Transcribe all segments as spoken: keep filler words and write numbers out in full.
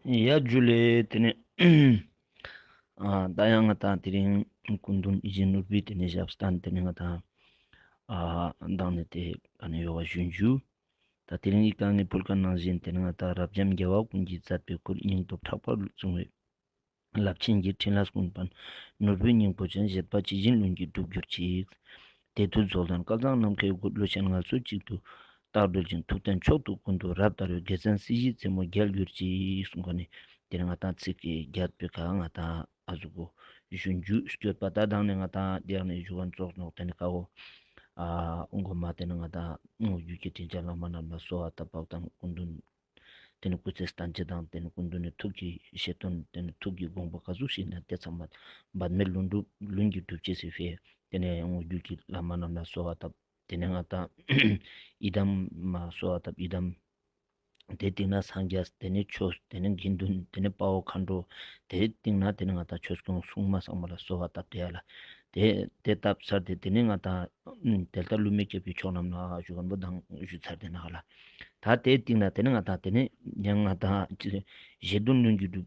ཡ་ཇུ་ལེ། ཏེ་ནེ་ཨ་ད་ཡང་ང་ཏང་དེ་རིང་སྐུ་མདུན་ཡིད་བཞིན་ནོར་བུའི་ཏེ་ནེ་ཞབས་བརྟན་ཏེ་ནེ་ང་ཏང་ཨ་མདང་ནེ་ཏེ་ཨ་ནེ་ཡོད་པ་ཞུ་ཞུ། ད་དེ་རིང་ངི་ཀ་ནེ་ཕུལ་ཁན་ནང་བཞིན་ཏེ་ནེ་ང་ཏང་རབ་འབྱམས་རྒྱལ་བ་ཀུན་གྱི་མཛད་པའི་ཁུར། སྙིང་སྟོབས་ཕྲག་པར་བཟུང་བའི་རླབས་ཆེན་གྱི་ཕྲིན་ལས་ཀུན་ཕན་ནོར་བུའི་སྙིང་པོ་ཅན། བཞེད་པ་ཇི་བཞིན་ལྷུན་གྱིས་འགྲུབ་གྱུར་ཅིག། དེ་དུས་རྫོགས་ལྡན་སྐལ་བཟང་ནམ་མཁའི་དབུས། བློ་ཆེན་ངལ་གསོ་གཅིག་ཏུ་རྟག་གྲོལ་ཅིང་། ཐུགས་རྟེན་མཆོག་ཏུ་ཀུན་ཏུ་རབ་དར་བའི། རྒྱལ་མཚན་སྲིད་ཞིའི་རྩེ་མོར་རྒྱལ་གྱུར་ཅིག་གསུངས་ཁན་ནི་ཏེ་ནེ་ང་ཏང་ཚིག་གི་རྒྱབ་པེ་ཀ་ང་ཏང་ཨ་ཟུག་གོ་ཞུ་ཞུ་སྐྱོད་པ། ད་མདང་ནེ་ང་ཏང་དེ་ཡང་ནེ་ཞུ་ཁན་ཙོགས་ནོག། ཏེ་ནེ་ཀ་བོ་ཨ་འོང་གོ་མ་ཏེ་ནེ་ང་ཏང་དངོས་བརྒྱུད་ཀྱི་དྲིན་ཅན་བླ་མ་རྣམས་ལ་གསོལ་བ་བཏབ་པ་དང་སྐུ་མདུན་ཏེ་ནེ་སྐུ་ཚེ་བརྟན་ཅིག་དང་ཏེ་ནེ་སྐུ་མདུན་ནི་ཐུགས་ཀྱི་བཞེད་དོན་ཏེ་ནེ་ཐུགས་ཀྱི་དགོངས་པ་ག་ཟུག་ཞིག་ན་ཏེ་ཚང་མ་འབད་མེད་ལྷུན་གྲུབ་ལྷུན་གྱིས་གྲུབ་ཅེས་སི་ཕིའ་ཏེ་ནེ་དངོས་བརྒྱུད་ཀྱི་བླ་མ་རྣམས་ལ་གསོལ་བ་བཏབ། ཏེ་ནེ་ང་ཏང་ཡི་དམ་མ་གསོལ་བ་བཏབ་ཡི་དམ། ཏེའི་སྟིང་ནེ་སངས་རྒྱས་ཏེ་ནེ་ཆོས་ཏེ་ནེ་དགེ་འདུན་ཏེ་ནེ་དཔའ་བོ་མཁའ་འགྲོ། ཏེའི་སྟིང་ནེ་ཏེ་ནེ་ང་ཏང་ཆོས་སྐྱོང་སྲུང་མ་ཚང་མ་ལ་གསོལ་བ་བཏབ་སྟེ་ཡ་ལ། ཏེ་ཏེ་བཏབ་ཚར་ཏེ་ཏེ་ནེ་ང་ཏང་དེ་ལྟར་བསླུ་མེད་སྐྱབས་ཀྱི་མཆོག་རྣམས་ལ་ཞུ་ཁན་བོ་མདང་ཞུ་ཚར་ཏེ་ནོག་ལ། ད་ཏེའི་སྟིང་ནེ་ཏེ་ནེ་ང་ཏང་ཏེ་ནེ་ཡང་ང་ཏང་བཞེད་དོན་ལྷུན་གྱིས་འགྲུབ་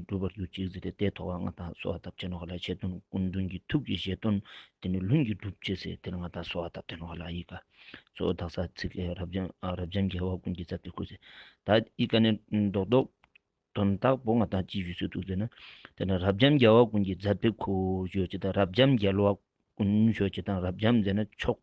འགྲུབ་པར་གྱུར་ཅིག་ཟེར་ཏེ་ཏེའི་ཐོག་ང་ཏང་གསོལ་བ་བཏབ་ཅེས་ནོག་ལ། བཞེད་དོན་སྐུ་མདུན་གྱི་ཐུགས་ཀྱི་བཞེད་དོན་ཏེ་ནེ་ལྷུན་གྱིས་གྲུབ་ཅེས་ཟེར་ཏེ་ནེ་ང་ཏང་གསོལ་བ་བཏབ་སྟེ་ནོག་ལ་ཡི་ཀ། གཙོ་བོ་དག་ས་ཚིག་རབ་འབྱམས་ཨ་རབ་འབྱམས་རྒྱལ་བ་ཀུན་གྱི་མཛད་པའི་ཁུར་ཟེར། ད་ཡི་ཀ་ནེ་རྡོག་རྡོག་དོན་དག་པོ་ང་ཏང་ཅི་ཞུ་སྲིད་འདུག་ཟེར་ན། ཏེ་ནེ་རབ་འབྱམས་རྒྱལ་བ་ཀུན་གྱི་མཛད་པའི་ཁུར་ཞུ་ཅེས་དང་རབ་འབྱམས་རྒྱལ་བ་ཀུན་ཞུ་ཅེས་དང་རབ་འབྱམས་ཟེར་ན་མཆོག་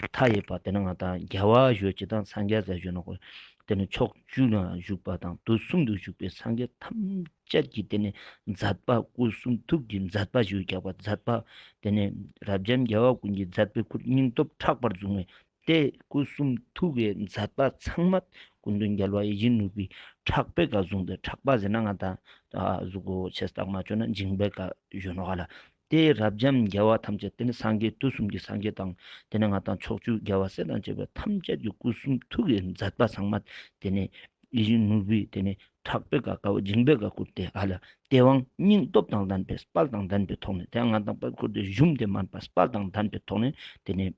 མཐའ་ཡས་པ་ཏེ་ནེ་ང་ཏང་རྒྱལ་བ་ཞུ་ཅེས་དང་སངས་རྒྱས་ཟེར་ཞུ་ནོག། ཏེ་ནེ་ཕྱོགས་བཅུ་ན་བཞུགས་པ་དང་དུས་གསུམ་དུ་བཞུགས་པའི་སངས་རྒྱས་ཐམས་ཅད་ཀྱི་ཏེ་ནེ་མཛད་པ་སྐུ་གསུང་ཐུགས་ཀྱི་མཛད་པ་ཞུ་རྒྱག་པ་མཛད་པ་ཏེ་ནེ་རབ་འབྱམས་རྒྱལ་བ་ཀུན་གྱི་མཛད་པའི་ཁུར་སྙིང་སྟོབས་ཕྲག་པར་བཟུང་བའི་ཏེ་སྐུ་གསུང་ཐུགས་ཀྱི་མཛད་པ་ཚང་མ་སྐུ་མདུན་རྒྱལ་བ་ཡིད་བཞིན་ནོར་བུའི་ཕྲག་པའི་ཀ་བཟུང་སྟེ་ཕྲག་པ་ཟེར་ན་ང་ཏང་ཨ་ཟུག་གོ་ཆེ་སྟག་མ་ཅོ་ན་མཇིང་པའི་ཀ་ཞུ་ནོག་ལ། ཏེ་རབ་འབྱམས་རྒྱལ་བ་ཐམས་ཅད་ཏེ་ནེ་སངས་རྒྱས་དུས་གསུམ་གྱི་སངས་རྒྱས་དང་ཏེ་ནེ་ང་ཏང་ཕྱོགས་བཅུའི་རྒྱལ་བ་སྲས་དང་བཅས་པ་ཐམས་ཅད་ཀྱི་སྐུ་གསུང་ཐུགས་ཀྱི་མཛད་པ་ཚང་མ་ཏེ་ནེ་ཡིད་བཞིན་ནོར་བུའི་ཏེ་ནེ་ཕྲག་པའི་ཀ་ཀ་བོ་མཇིང་པའི་ཀ་བཀུར་ཏེ་ཨ་ལ་ཏེ་བོ་སྙིང་སྟོབས་དང་ལྡན་པའི་དཔལ་དང་ལྡན་པའི་ཐོག་ནེ་ཏེ་ང་ཏང་དཔལ་བཀུར་ཏེ་ཞུམ་སྟེ་མན་པ་དཔལ་དང་ལྡན་པའི་ཐོག་ནེ་ཏེ་ནེ་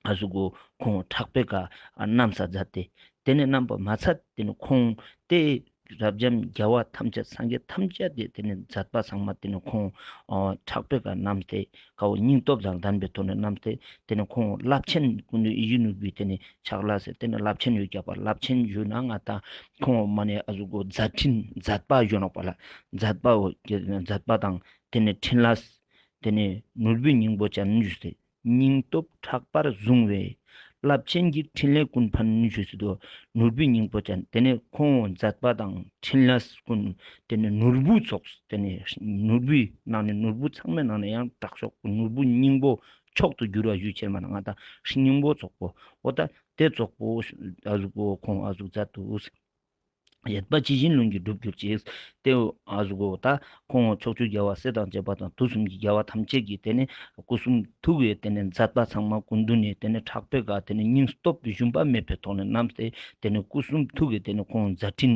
ཨ་ཟུག་གོ་ཁོང་ཕྲག་པའི་ཀ་བསྣམས་ས་མཛད་དེ། ཏེ་ནེ་བསྣམས་པ་མ་ཚད་ཏེ་ནེ་ཁོང་ཏེ་རབ་འབྱམས་རྒྱལ་བ་ཐམས་ཅད་སངས་རྒྱས་ཐམས་ཅད་ཏེ་ཏེ་ནེ་མཛད་པ་ཚང་མ་ཏེ་ནེ་ཁོང་ཨ་ཕྲག་པའི་ཀ་བསྣམས་ཏེ་ཀ་བོ་སྙིང་སྟོབས་དང་ལྡན་པའི་ཐོག་ནེ་བསྣམས་ཏེ་ཏེ་ནེ་ཁོང་རླབས་ཆེན་སྐུ་མདུན་ཡིད་བཞིན་ནོར་བུའི་ཏེ་ནེ་ཕྱག་ལས་ཟེར་ཏེ་ནེ་རླབས་ཆེན་ཡོད་རྒྱག་པ་རླབས་ཆེན་ཞུ་ན་ང་ཏང་ཁོང་མ་ནེ་ཨ་ཟུག་གོ་མཛད་འཕྲིན་མཛད་པ་ཞུ་ནོག་པ་ལ། མཛད་པ་བོ་མཛད་པ་དང་ཏེ་ནེ་ཕྲིན་ལས་ཏེ་ནེ་ནོར་བུའི་སྙིང་པོ་ཅན་ཞུས་ཏེ། སྙིང་སྟོབས་ཕྲག་པར་བཟུང་བའི་རླབས་ཆེན་གྱི་ཕྲིན་ལས་ཀུན་ཕན་ཞུས་སུ་དོ། ནོར་བུའི་སྙིང་པོ་ཅན་ཏེ་ནེ་ཁོང་མཛད་པ་དང་ཕྲིན་ལས་ཀུན་ཏེ་ནེ་ནོར་བུ་ཙོགས་ཏེ་ནེ་ནོར་བུའི་ནང་ནེ་ནོར་བུ་ཚང་མའི་ནང་ནེ་ཡང་དྲག་ཤོས་ནོར་བུ་སྙིང་པོ་མཆོག་ཏུ་གྱུར་བ་ཞུ་ཅེས་མ་ན་ང་ཏང་སྙིང་པོ་ཙོགས་པོ་འོ་ད་ཏེ་ཙོགས་པོ་ཨ་ཟུག་པོ་ཁོང་ཨ་ཟུག་མཛད་དུ། བཞེད་པ་ཇི་བཞིན་ལྷུན་གྱིས་འགྲུབ་གྱུར་ཅིག། ཏེ་ཨ་ཟུག་གོ་ད་ཁོང་ཕྱོགས་བཅུའི་རྒྱལ་བ་སྲས་དང་བཅས་པ་དང་དུས་གསུམ་གྱི་རྒྱལ་བ་ཐམས་ཅད་ཀྱི་ཏེ་ནེ་སྐུ་གསུང་ཐུགས་ཀྱི་ཏེ་ནེ་མཛད་པ་ཚང་མ་སྐུ་མདུན་ནེ་ཏེ་ནེ་ཕྲག་པའི་ཀ་ཏེ་ནེ་སྙིང་སྟོབས་ཞུམ་པ་མེད་པའི་ཐོག་ནེ་བསྣམས་ཏེ་ཏེ་ནེ་སྐུ་གསུང་ཐུགས་ཀྱི་ཏེ་ནེ་ཁོང་མཛད་འཕྲིན་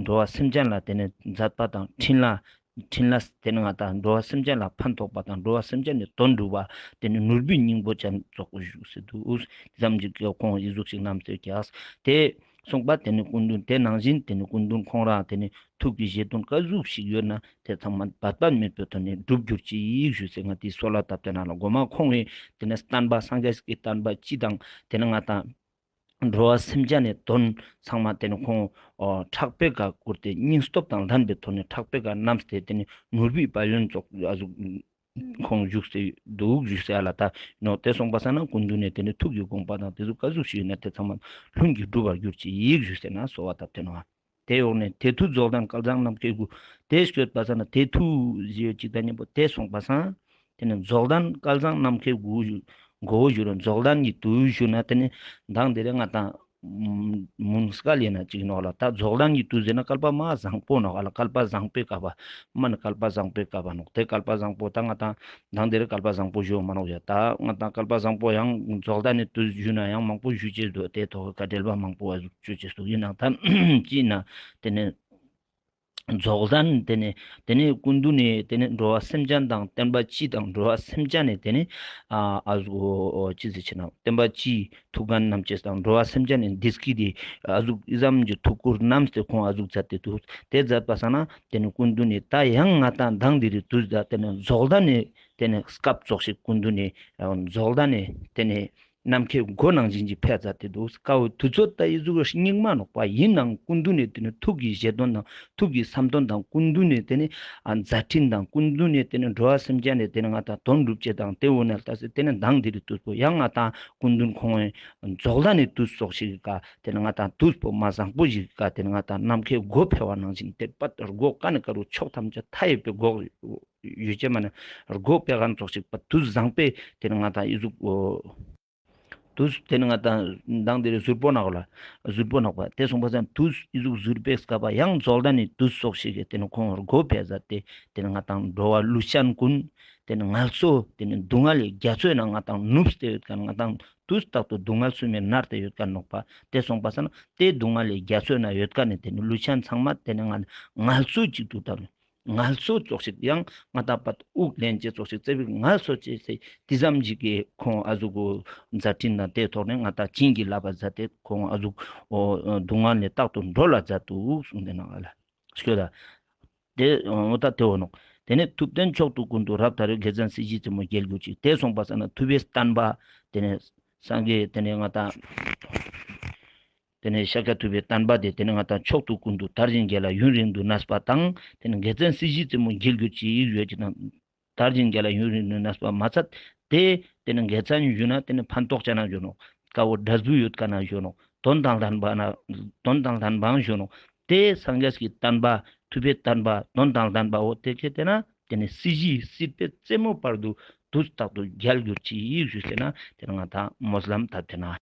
འགྲོ་བ་སེམས་ཅན་ལ་ཏེ་ནེ་མཛད་པ་དང་ཕྲིན་ལས་ཕྲིན་ལས་ཏེ་ནེ་ང་ཏང་འགྲོ་བ་སེམས་ཅན་ལ་ཕན་ཐོགས་པ་དང་འགྲོ་བ་སེམས་ཅན་ནི་དོན་འགྲུབ་པ་ཏེ་ནེ་ནོར་བུའི་སྙིང་པོ་ཅན་ཙོགས་པོ་བཞུགས་སེ་འདུག། ཙམ་ཅིག་གི་ཁོང་ཨི་ཟུག་ཞིག་བསྣམས་ཏེ་ཀྱག། ཏེ་གསུངས་པ་ཏེ་ནེ་སྐུ་མདུན་ཏེ་ནང་བཞིན་ཏེ་ནེ་སྐུ་མདུན་ཁོང་རང་ཏེ་ནེ་ཐུགས་ཀྱི་བཞེད་དོན་ཀ་ཟུག་ཞིག་ཡོད་ན་ཏེ་ཚང་མ་བར་པ་མེད་པའི་ཐོག་ནེ་འགྲུབ་གྱུར་ཅིག་ཞུས་སེ་ང་ཏེ་གསོལ་བ་བཏབ་སྟེ་ན་ལ་གོ་མ་ཁོང་གི་ཏེ་ནེ་བསྟན་པ་སངས་རྒྱས་ཀྱི་བསྟན་པ་སྤྱི་དང་ཏེ་ནེ་ང་ཏང་འགྲོ་བ་སེམས་ཅན་ནི་དོན་ཚང་མ་ཏེ་ནེ་ཁོང་ཕྲག་པའི་ཀ་བཀུར་ཏེ་སྙིང་སྟོབས་དང་ལྡན་པའི་ཐོག་ནེ་ཕྲག་པའི་ཀ་བསྣམས་ཏེ་ཏེ་ནེ་ནོར་བུའི་དཔལ་ཡོན་ཙོགས་ཨ་ཟུག་ཁོང་བཞུགས་སེ་འདུག་བཞུགས་སེ་ཨ་ལ་ད་ནོ། ཏེ་གསུངས་པ་སང་ན་སྐུ་མདུན་ནེ་ཏེ་ནེ་ཐུགས་ཀྱི་དགོངས་པ་དང་ཏེ་ཚོ་ཀ་ཟུག་ཞིག་ཡོད་ན་ཏེ་ཚང་མ་ལྷུན་གྱིས་འགྲུབ་པར་གྱུར་ཅིག་ཞུས་སེ་ན་གསོལ་བ་བཏབ་སྟེ་ནོ། ཏེ་འོག་ནེ་དེ་དུས་རྫོགས་ལྡན་སྐལ་བཟང་ནམ་མཁའི་དབུས། ཏེ་སྐྱོད་པ་སང་ན་དེ་དུས་ཞེས་ཅིག་ད་ཉམ་པོ་ཏེ་གསུངས་པ་སང་ཏེ་ནེ་རྫོགས་ལྡན་སྐལ་བཟང་ནམ་མཁའི་དབུས་མགོ་བོ་ཞུ་རུ་རྫོགས་ལྡན་གྱི་དུས་ཞུ་ན་ཏེ་ནེ་མདང་དེ་རིང་ང་ཏང་མུན་སྐལ་ཡིན་ན་ཅིག་ནོག་ལ། ད་རྫོགས་ལྡན་གྱི་དུས་ཟེར་ན་བསྐལ་པ་མ་བཟང་པོ་ནོག་ལ། བསྐལ་པ་བཟང་པོའི་བསྐལ་པ་མ་ནི་བསྐལ་པ་བཟང་པོའི་བསྐལ་པ་ནོག། ཏེ་བསྐལ་པ་བཟང་པོ་ད་ང་ཏང་མདང་དེ་རིང་བསྐལ་པ་བཟང་པོ་ཞུ་མ་ནོག་ཡ། ད་ང་ཏང་བསྐལ་པ་བཟང་པོ་ཡང་རྫོགས་ལྡན་ནི་དུས་ཞུ་ན་ཡང་མང་པོ་ཞུ་ཅེས་འདུག། ཏེ་ཐོག་ག་འགྲེལ་པ་མང་པོ་བ་ཞུ་ཅེས་འདུག་ཡིན་ནའང་ད་ཅི་ན་ཏེ་ནེ་ རྫོགས་ལྡན་ཏེ་ནེ་ཏེ་ནེ་སྐུ་མདུན་ནེ་ཏེ་ནེ་འགྲོ་བ་སེམས་ཅན་དང་བསྟན་པ་སྤྱི་དང་འགྲོ་བ་སེམས་ཅན་ནེ་ཏེ་ནེ་ཨ་ཨ་ཟུག་ཅི་ཟེར་ཆེ་ན་བསྟན་པ་སྤྱིའི་ཐུགས་འགན་རྣམ་བཅད་དང་འགྲོ་བ་སེམས་ཅན་ནེ་བདེ་སྐྱིད་དེ་ཨ་ཟུག་ཨི་ཙམ་གྱི་ཐུགས་ཁུར་བསྣམས་ཏེ་ཁོང་ཨ་ཟུག་མཛད་དེ་འདུག། ཏེ་མཛད་པ་སང་ན་ཏེ་ནེ་སྐུ་མདུན་ནེ་ད་ཡང་ང་ཏང་མདང་དེ་རིང་དུས་ད་ཏེ་ནེ་རྫོགས་ལྡན་ནེ་ཏེ་ནེ་སྐབས་ཙོགས་ཤིག་སྐུ་མདུན་ནེ་རྫོགས་ལྡན་ནེ་ཏེ་ནེ་ནམ་མཁའི་སྒོ་ནང་བཞིན་གྱི་ཕེབས་མཛད་དེ་འདུག། སྐབས་དུས་ཚོད་ད་ཨི་ཟུག་སྙིགས་མ་ནོག་པ་ཡིན་ནའང་སྐུ་མདུན་ནེ་ཏེ་ནེ་ཐུགས་ཀྱི་བཞེད་དོན་དང་ཐུགས་ཀྱི་བསམ་དོན་དང་སྐུ་མདུན་ནེ་ཏེ་ནེ་ཨ་མཛད་འཕྲིན་དང་སྐུ་མདུན་ནེ་ཏེ་ནེ་འགྲོ་བ་སེམས་ཅན་ནེ་ཏེ་ནེ་ང་ཏང་དོན་སྒྲུབ་ཅེས་དང་ཏེ་འོ་ན་ལྟ་སེ་ཏེ་ནེ་མདང་དེ་རིང་དུས་པོ་ཡང་ང་ཏང་སྐུ་མདུན་ཁོང་རྫོགས་ལྡན་ནེ་དུས་ཙོགས་ཤིག་ག་ཏེ་ནེ་ང་ཏང་དུས་པོ་མ་བཟང་པོ་ཞིག་ག་ཏེ་ནེ་ང་ཏང་ནམ་མཁའི་སྒོ་ཕེབས་པ་ནང་བཞིན་ཏེ་པད་སྒོ་ཀ་ནེ་ཀ་རུ་ཕྱོགས་ཐམས་ཅད་མཐའ་ཡས་པའི་སྒོ་ཡོད་ཅེ་མ་ནེ་སྒོ་ཕེབས་མཁན་ཙོགས་ཤིག་པ་དུས་བཟང་པོའི་ཏེ་ནེ་ང་ཏང་ཨི་ཟུག་དུས་ཏེ་ནེ་ང་ཏང་མདང་དེ་རིང་ཟུར་པོ་ནག་ལ་ཟུར་པོ་ནག་པ་ཏེ་སོང་པ་སང་དུས་ཨི་ཟུག་ཟུར་པོའི་སྐབས་པ་ཡང་རྫོགས་ལྡན་ནེ་དུས་ཙོགས་ཤིག་གི་ཏེ་ནེ་ཁོང་སྒོ་ཕེབས་མཛད་དེ་ཏེ་ནེ་ང་ཏང་འགྲོ་བ་ལུས་ཅན་ཀུན་ཏེ་ནེ་ངལ་གསོ་ཏེ་ནེ་སྡུག་བསྔལ་ལས་རྒྱ་མཚོའི་ནང་ང་ཏང་ནུབ་སྟེ་ཡོད་མཁན་ང་ཏང་དུས་རྟག་ཏུ་སྡུག་བསྔལ་གསུམ་མེ་མནར་ཏེ་ཡོད་མཁན་ནོག་པ། ཏེ་སོང་པ་སང་ན་ཏེ་སྡུག་བསྔལ་ལས་རྒྱ་མཚོའི་ནང་ཡོད་མཁན་ནི་ཏེ་ནེ་ལུས་ཅན་ཚང་མ་ཏེ་ནེ་ང་ངལ་གསོ་ཅིག་ཏུ་ད་ངལ་གསོ་ཙོགས་ཤིག་ཡང་ང་ཏང་པད་དབུགས་ལེན་ཅེས་ཙོགས་ཤིག་ཙེ་བིག་ངལ་གསོ་ཅེས་སེ་ཏེ་ཙམ་ཞིག་གི་ཁོང་ཨ་ཟུག་གོ་མཛད་འཕྲིན་དང་ཏེ་ཐོག་ནེ་ང་ཏང་བྱིན་གྱིས་བརླབས་པ་མཛད་དེ་ཁོང་ཨ་ཟུག་འོ་སྡུག་བསྔལ་ནེ་རྟག་ཏུ་སྒྲོལ་ལ་མཛད་དུག་གསུངས་ཏེ་ནང་ལ་ཤོད་ད། ཏེ་འོ་ད་ཏེ་འོ་ནོག། ཏེ་ནེ་ཐུབ་བསྟན་མཆོག་ཏུ་ཀུན་ཏུ་རབ་དར་བའི་རྒྱལ་མཚན་སྲིད་ཞིའི་རྩེ་མོ་རྒྱལ་གྱུར་ཅིག། ཏེ་སོང་པ་སང་ན་ཐུབ་པའི་བསྟན་པ་ཏེ་ནེ་སངས་རྒྱས་ཏེ་ནེ་ང་ཏང་ཏེ་ནེ་ཤཱཀྱ་ཐུབ་པའི་བསྟན་པ་དེ་ཏེ་ནེ་ང་ཏང་མཆོག་ཏུ་ཀུན་ཏུ་དར་ཞིང་རྒྱས་ལ་ཡུན་རིང་དུ་གནས་པ་དང་ཏེ་ནེ་རྒྱལ་མཚན་སྲིད་ཞིའི་རྩེ་མོ་རྒྱལ་གྱུར་ཅིག་ཡོད་ཅེ་དང་དར་ཞིང་རྒྱས་ལ་ཡུན་རིང་དུ་གནས་པ་མ་ཚད་ཏེ་ཏེ་ནེ་རྒྱལ་མཚན་ཞུ་ན་ཏེ་ནེ་ཕན་ཐོགས་ཅན་ན་ཞུ་ནོག། དཀའ་བོ་འབྲས་བུ་ཡོད་མཁན་ན་ཞུ་ནོག། དོན་དང་ལྡན་པ་ན་དོན་དང་ལྡན་པའང་ཞུ་ནོག། ཏེ་སངས་རྒྱས་ཀྱི་བསྟན་པ་ཐུབ་པའི་བསྟན་པ་དོན་དང་ལྡན་པའོ་ཏེ་ཁེ་ཏེ་ན་ཏེ་ནེ་སྲིད་ཞིའི་སྲིད་པའི་རྩེ་མོ་བར་དུ་དུས་རྟག་ཏུ་རྒྱལ་གྱུར་ཅིག་ཞུས་ཏེ་ན་ཏེ་ནེ་ང་ཏང་སྨོན་ལམ་ད་ཏེ་ན།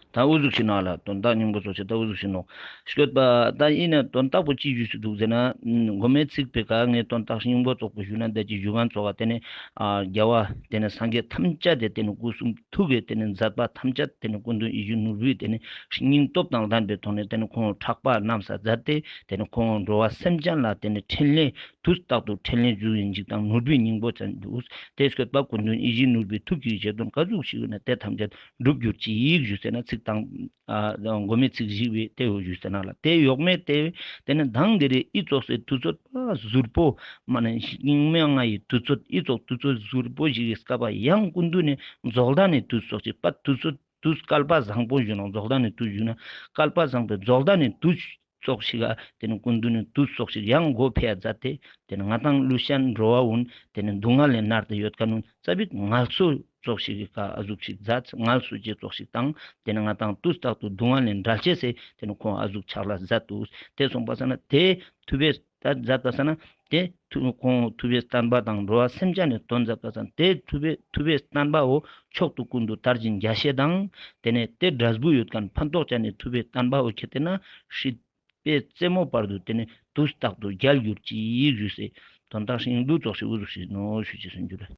ད་འུ་ཟུག་ཤིག་ནང་ལ་དོན་དག་སྙིང་པོ་ཙོགས་ཤིག་ད་འུ་ཟུག་ཤིག་ནོག། ཤོད་པ་ད་ཨིན་ན་དོན་དག་པོ་ཅི་ཞུས་སུ་འདུག་ཟེར་ན། མགོ་མའི་ཚིག་པོའི་ཀ་ངས་དོན་དག་སྙིང་པོ་ཙོགས་པོ་ཞུས་ན་ད་ཅི་ཞུ་མཁན་ཙོགས་ཀ་ཏེ་ནེ་ཨ་རྒྱལ་བ་ཏེ་ནེ་སངས་རྒྱས་ཐམས་ཅད་དེ་ཏེ་ནེ་སྐུ་གསུང་ཐུགས་ཀྱི་ཏེ་ནེ་མཛད་པ་ཐམས་ཅད་ཏེ་ནེ་སྐུ་མདུན་ཡིད་བཞིན་ནོར་བུའི་ཏེ་ནེ་སྙིང་སྟོབས་དང་ལྡན་པའི་ཐོག་ནེ་ཏེ་ནེ་ཁོང་ཕྲག་པ་བསྣམས་ས་མཛད་དེ་ཏེ་ནེ་ཁོང་འགྲོ་བ་སེམས་ཅན་ལ་ཏེ་ནེ་འཕྲིན་ལས་དུས་རྟག་ཏུ་འཕྲིན་ལས་བསྒྱུར་བའི་འཇུག་དང་ནོར་བུའི་སྙིང་པོ་ཅན་འདུག། ཏེ་སྐྱོད་པ་སྐུ་མདུན་ཡིད་བཞིན་ནོར་བུའི་ཐུགས་ཀྱི་བཞེད་དོན་ག་ཟུག་ཞིག་ཡོད་ན་ཏེ་ཐམས་ཅད་འགྲུབ་གྱུར་ཅིག་ཞུས་ཟེར་ན་ཚིག་དང་ཨ་མགོ་མའི་ཚིག་བཞི་བོའི་ཏེ་འོ་ཞུས་ཟེར་ན་ལ་ཏེ་ཡོག་མེད་ཏེ་ཏེ་ནེ་མདང་དེ་རིང་ཨི་ཙོགས་སེ་དུས་ཚོད་པ་ཟུར་པོ་མ་ནེ་སྙིགས་མའི་ང་ཡི་དུས་ཚོད་ཨི་ཙོགས་དུས་ཚོད་ཟུར་པོ་ཞིག་གི་སྐབས་པ་ཡང་སྐུ་མདུན་ནེ་རྫོགས་ལྡན་ནི་དུས་ཙོགས་ཤིག་པ་དུས་ཚོད་དུས་བསྐལ་པ་བཟང་པོ་ཞུ་ནོག། རྫོགས་ལྡན་ནི་དུས་ཞུ་ན་བསྐལ་པ་བཟང་པོའི་རྫོགས་ལྡན་ནི་དུས་ཙོགས་ཤིག་ག་ཏེ་ནེ་སྐུ་མདུན་ནི་དུས་ཙོགས་ཤིག་ཡང་སྒོ་ཕེབས་མཛད་དེ་ཏེ་ནེ་ང་ཏང་ལུས་ཅན་འགྲོ་བ་འོ་ན་ཏེ་ནེ་སྡུག་བསྔལ་ལས་མནར་ཏེ་ཡོད་མཁན་འོ་ན་ཙ་པིག་ངལ་གསོ་ཙོགས་ཤིག་གི་ཀ་ཨ་ཟུག་ཞིག་མཛད་ངལ་གསོ་ཅེས་ཙོགས་ཤིག་དང་ཏེ་ནེ་ང་ཏང་དུས་རྟག་ཏུ་སྡུག་བསྔལ་ལས་འབྲལ་ཅེས་སེ་ཏེ་ནེ་ཁོང་ཨ་ཟུག་ཕྱག་ལས་མཛད་དུག། ཏེ་སོང་པ་སང་ན་ཏེ་ཐུབ་པའི་ད་མཛད་པ་སང་ན་ཏེ་ཐུ་ཁོང་ཐུབ་པའི་བསྟན་པ་དང་འགྲོ་བ་སེམས་ཅན་ནི་དོན་མཛད་པ་སང་ཏེ་ཐུབ་པའི་ཐུབ་པའི་བསྟན་པའོ་མཆོག་ཏུ་ཀུན་ཏུ་དར་ཞིང་རྒྱས་ཤེས་དང་ཏེ་ནེ་ཏེ་འབྲས་བུ་ཡོད་མཁན་ཕན་ཐོགས་ཅན་ནི་ཐུབ་པའི་བསྟན་པའོ་ཁེ་ཏེ་ན་སྲིད་པའི་རྩེ་མོ་བར་དུ་ཏེ་ནེ་དུས་རྟག་ཏུ་རྒྱལ་གྱུར་ཅིག་ཞུས་སེ་དོན་དག་སྙིང་པོ་ཙོགས་ཤིག་འུ་ཟུག་ཞིག་ནོག་ཞུ་ཅེས་སུ་འགྱུར།